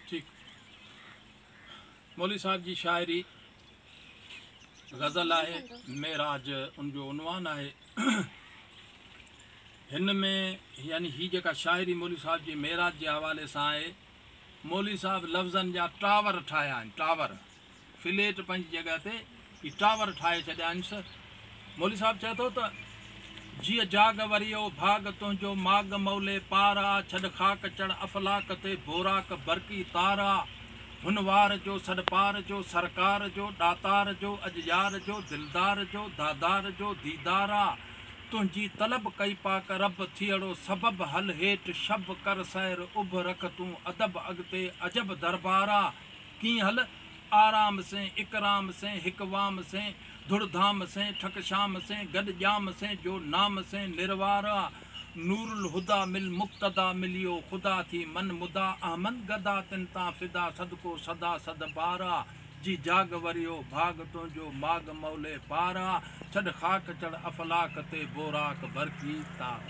ٺيڪ. مولوي صاحب جي شاعري غزل آهي، معراج ان جو عنوان آهي. هن ۾ يعني هي جيڪا شاعري مولوي صاحب جي معراج جي حوالي سان آهي، مولوي صاحب لفظن جا ٽاور ٺاهيا آهن، ٽاور. فليٽ پنهنجي جڳهه تي هي ٽاور ٺاهي ڇڏيا آهنس. مولوي صاحب چئي ٿو ته، جيء جاڳ وريو ڀاڳ تنهنجو ماڳ مولي پار آ، ڇڏ خاڪ چڙهه افلاڪ تي بوراق برقي تار آ. هن وار جو سڏ پار جو سرڪار جو ڏاتار جو اڄ يار جو دلدار جو دادار جو ديدار آ. تنهنجي طلب ڪئي پاڪ رب ٿيئڙو سبب هل هيٺ شب ڪر سير اڀ رک تون ادب اڳتي عجب دربار آ. ڪيئن هل آرام سين، اڪرام سين، هڪ وام سين، ڌڙ ڌام سين، ٺڪ شام سين، گڏ ڄام سين، جو نام سين نروار آ. نور الهديٰ مل مقتديٰ مليو خدا ٿي من مدعا احمد گدا تن تان فدا صدقو سدا صد بار آ. جي جاڳ وريو ڀاڳ تنهنجو ماڳ مولي پار آ. ڇڏ خاڪ چڙهه افلاڪ تي بوراق برقي تار.